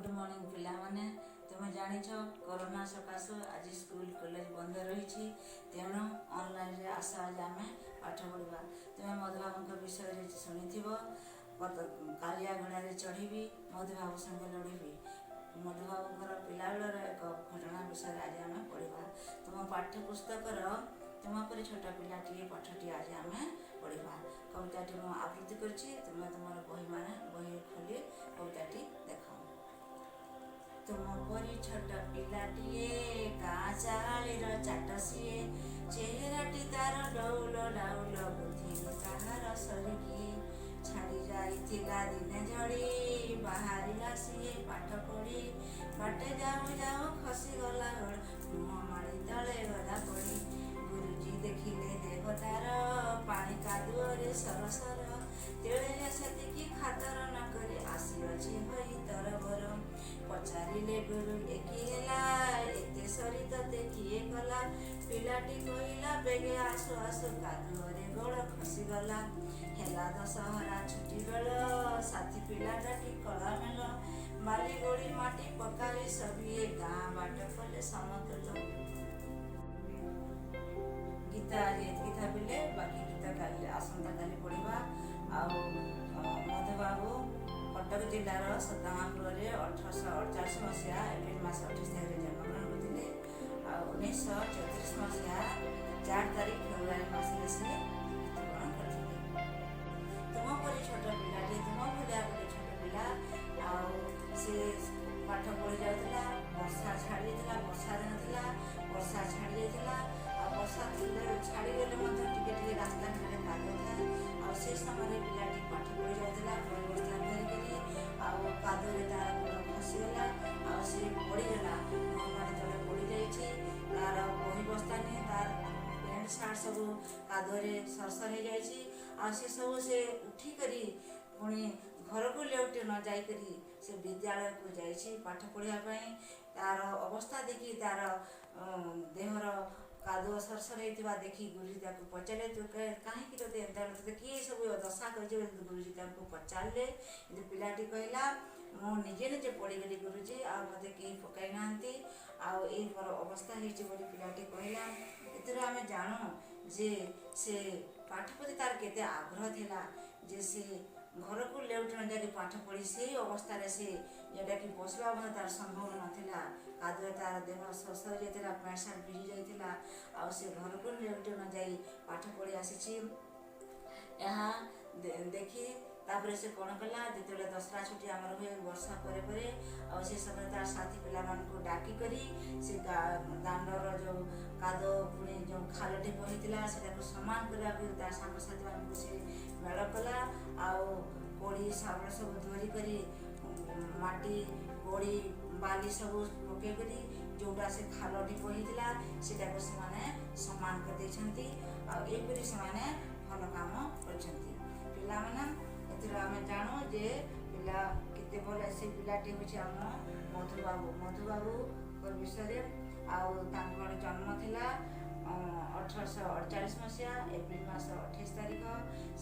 Good morning ପିଲାମାନେ। ତୁମେ ଜାଣିଛ, କରୋନା ସକାଶୁ ଆଜି ସ୍କୁଲ କଲେଜ ବନ୍ଦ ରହିଛି। ତେଣୁ ଅନଲାଇନରେ ଆସ, ଆଜି ଆମେ ପାଠ ପଢ଼ିବା। ତୁମେ ମଧୁବାବୁଙ୍କ ବିଷୟରେ ଶୁଣିଥିବ। କାଳିଆ ଘୋଡ଼ାରେ ଚଢ଼ିବି, ମଧୁବାବୁ ସାଙ୍ଗେ ଲଢ଼ିବି। ମଧୁବାବୁଙ୍କର ପିଲାବେଳର ଏକ ଘଟଣା ବିଷୟରେ ଆଜି ଆମେ ପଢ଼ିବା। ତୁମ ପାଠ୍ୟପୁସ୍ତକର ତୁମ ପରି ଛୋଟ ପିଲାଟିଏ ପାଠଟି ଆଜି ଆମେ ପଢ଼ିବା। କବିତାଟି ମୁଁ ଆବୃତ୍ତି କରିଛି। ତୁମେ ତୁମର ବହିମାନେ ବହି ଖୋଲି କବିତାଟି ଦେଖ। ତୁମ ପରି ଛୋଟ ପିଲାଟିଏ, ଗାଁ ଚାହାଳିର ଚାଟ ସିଏ। ଚେହେରାଟି ତାର ଡଉଲ ଡାଉଲ, ବୁଦ୍ଧିରେ ତାହାର ସରିକି। ଛାଡ଼ି ଯାଇଥିଲା ଦିନେ ଝଡ଼ି, ବାହାରିଲା ସିଏ ପାଠ ପଢ଼ି। ବାଟେ ଯାଉ ଯାଉ ଖସିଗଲା ଗୋଡ଼, ମୁହଁ ମାଡ଼ି ତଳେ ଗଲା ପଡ଼ି। ଗୁରୁଜୀ ଦେଖିଲେ ଦେହ ତାର ପାଣି କାଦୁଅରେ ସରସର। ତେଣେ ସେତିକି ଖାତର ନ କରି ଆସିଅଛି ହୋଇ ତରବର। ପଚାରିଲେ ଗୁରୁ, ଏ କି ହେଲା, ଏତେ ସରି ତତେ କିଏ କଲା? ପିଲାଟି କହିଲା, ବେଗେ ଆସୁ ଆସୁ କାଦୁଅରେ ଗୋଡ଼ ଖସିଗଲା। ହେଲା ଦଶହରା ଛୁଟି ବେଳ, ସାଥୀ ପିଲା ଡାକି କଲା ମେଳ। ବାଲି ଗୋଡ଼ି ମାଟି ପକାଇ ସଭିଏ ଗାଁ ବାଟ କଲେ ସମତୁଲ। ଗୀତ ଆଜି ଏତିକି ଥାପିଲେ, ବାକି ଗୀତ କାଲି, ଆସନ୍ତାକାଲି ପଢ଼ିବା। ଆଉ ମଧୁବାବୁ କଟକ ଜିଲ୍ଲାର ସତାମାପୁରରେ 1848 ମସିହା ଏପ୍ରିଲ ମାସ 28 ତାରିଖରେ ଜନ୍ମଗ୍ରହଣ କରିଥିଲେ। ଆଉ 1934 ମସିହା 4 ତାରିଖ ଫେବୃଆରୀ ମାସରେ ସେ ମୃତ୍ୟୁବରଣ କରିଥିଲେ। ତୁମ ପରି ଛୋଟ ପିଲାଟି, ତୁମ ଭଳିଆ ଗୋଟେ ଛୋଟ ପିଲା, ଆଉ ସେ ପାଠ ପଢ଼ି ଯାଉଥିଲା। ବର୍ଷା ଛାଡ଼ି ଯାଇଥିଲା, ବର୍ଷା ଦିନ ଥିଲା, ବର୍ଷା ଛାଡ଼ି ଯାଇଥିଲା। ଆଉ ବର୍ଷା ଥିଲେ, ଛାଡ଼ିଗଲେ ମଧ୍ୟ ଟିକେ ଟିକେ ରାସ୍ତାଘାଟରେ କାଦୁଅ ଥାଏ। ଆଉ ସେ ସମୟରେ ପିଲାଟି ପାଠ ପଢ଼ି ଯାଉଥିଲା ବହି ବସ୍ତା ଧରିକରି, ଆଉ କାଦୁଅରେ ତାର ଗୋଡ଼ ଖସିଗଲା ଆଉ ସେ ପଡ଼ିଗଲା, ମୁହଁ ତଳେ ପଡ଼ିଯାଇଛି। ତାର ବହି ବସ୍ତାନି, ତାର ପ୍ୟାଣ୍ଟ ସାର୍ଟ ସବୁ କାଦୁଅରେ ସରସର ହେଇଯାଇଛି। ଆଉ ସେ ସବୁ ସେ ଉଠିକରି ପୁଣି ଘରକୁ ଲେଉଟି ନ ଯାଇକରି ସେ ବିଦ୍ୟାଳୟକୁ ଯାଇଛି ପାଠ ପଢ଼ିବା ପାଇଁ। ତାର ଅବସ୍ଥା ଦେଖି, ତାର ଦେହର କାଦୁଅ ସରସର ହେଇଥିବା ଦେଖି ଗୁରୁଜୀ ତାକୁ ପଚାରିଲେ, ତୁ କାହିଁକି ତୋତେ ଏନ୍ତା, ତୋତେ କିଏ ସବୁ ଦଶା କରିଛି ବୋଲି ଗୁରୁଜୀ ତାଙ୍କୁ ପଚାରିଲେ। କିନ୍ତୁ ପିଲାଟି କହିଲା, ମୁଁ ନିଜେ ନିଜେ ପଡ଼ିଗଲି ଗୁରୁଜୀ, ଆଉ ମୋତେ କେହି ପକାଇ ନାହାନ୍ତି, ଆଉ ଏଇ ମୋର ଅବସ୍ଥା ହେଇଛି ବୋଲି ପିଲାଟି କହିଲା। ଏଥିରୁ ଆମେ ଜାଣୁ ଯେ ସେ ପାଠ ପ୍ରତି ତାର କେତେ ଆଗ୍ରହ ଥିଲା ଯେ ସେ ଘରକୁ ଲେଉଟି ନ ଯାଇକି ପାଠ ପଢ଼ି ସେଇ ଅବସ୍ଥାରେ ସେ, ଯେଉଁଟାକି ବସିବା ମଧ୍ୟ ତାର ସମ୍ଭବ ନଥିଲା, କାଦୁଅ ତାର ଦେହ ସରସର ଯାଇଥିଲା, ପ୍ୟାଣ୍ଟ ସାର୍ଟ ଭିଜି ଯାଇଥିଲା, ଆଉ ସେ ଘରକୁ ଲେଉଟି ନ ଯାଇ ପାଠ ପଢ଼ି ଆସିଛି। ଏହା ଦେଖି ତାପରେ ସେ କ'ଣ କଲା? ଯେତେବେଳେ ଦଶହରା ଛୁଟି ଆମର ହୁଏ ବର୍ଷା ପରେ ପରେ, ଆଉ ସେ ସମୟରେ ତାର ସାଥୀ ପିଲାମାନଙ୍କୁ ଡାକିକରି ସେ ଦାଣ୍ଡର ଯେଉଁ କାଦୁଅ, ପୁଣି ଯେଉଁ ଖାଲ ଢିପ ହେଇଥିଲା, ସେଟାକୁ ସମାନ କରିବାକୁ ତା ସାଙ୍ଗସାଥିମାନଙ୍କୁ ସେ ମେଳ କଲା। ଆଉ କୋଡ଼ି ଶାବଳ ସବୁ ଧରିକରି ମାଟି, ଗୋଡ଼ି, ବାଲି ସବୁ ପକେଇକରି ଯେଉଁଟା ସେ ଖାଲ ଢିପ ହେଇଥିଲା, ସେଟାକୁ ସେମାନେ ସମାନ କରିଦେଇଛନ୍ତି। ଆଉ ଏହିପରି ସେମାନେ ଭଲ କାମ କରିଛନ୍ତି। ପିଲାମାନେ, ଏଥିରୁ ଆମେ ଜାଣୁ ଯେ ପିଲା କେତେ ଭଲ। ସେ ପିଲାଟି ହେଉଛି ଆମ ମଧୁବାବୁ। ମଧୁବାବୁଙ୍କ ବିଷୟରେ, ଆଉ ତାଙ୍କର ଜନ୍ମ ଥିଲା 1848 ମସିହା ଏପ୍ରିଲ ମାସ 28 ତାରିଖ।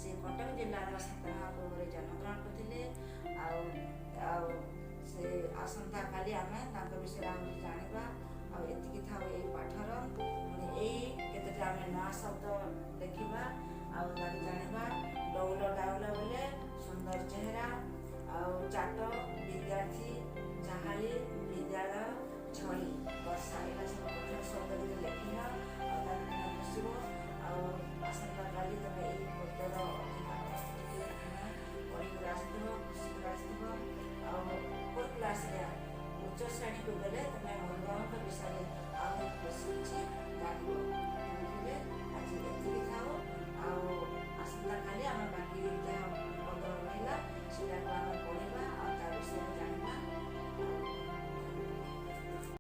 ସେ କଟକ ଜିଲ୍ଲାର ସାତମାପୁରରେ ଜନ୍ମଗ୍ରହଣ କରିଥିଲେ। ଆଉ ସେ ଆସନ୍ତାକାଲି ଆମେ ତାଙ୍କ ବିଷୟରେ ଆହୁରି ଜାଣିବା। ଆଉ ଏତିକି ଥାଉ ଏଇ ପାଠର। ପୁଣି ଏଇ କେତେଟା ଆମେ ନୂଆ ଶବ୍ଦ ଲେଖିବା ଆଉ ତାକୁ ଜାଣିବା। ଡଉଲ ଡାଉଲ ବୋଲେ ସୁନ୍ଦର ଚେହେରା, ଆଉ ଚାଟ ବିଦ୍ୟାର୍ଥୀ, ଚାହାଳି ବିଦ୍ୟାଳୟ, ଝଡ଼ି ବର୍ଷା। ଏଇଟା ସବୁ କଠିନ ଶବ୍ଦ ଯଦି ଲେଖିବ ଆଉ ତାକୁ ତୁମେ ବସିବ। ଆଉ ଆସନ୍ତାକାଲି ତମେ ଏଇ ପଦ୍ୟର ଅଧିକ ଟିକେ ତୁମେ ପଢ଼ିକରି ଆସିଥିବ, ଖୁସିକରି ଆସିଥିବ। ଆଉ ଉପର କ୍ଲାସରେ, ଉଚ୍ଚ ଶ୍ରେଣୀକୁ ଗଲେ ତୁମେ ମଧୁବାବୁଙ୍କ ବିଷୟରେ ଆହୁରି ବେଶୀ କିଛି ଜାଣିବ। ତେଣୁକରି ଆଜି ଏତିକି ଥାଉ। ଆଉ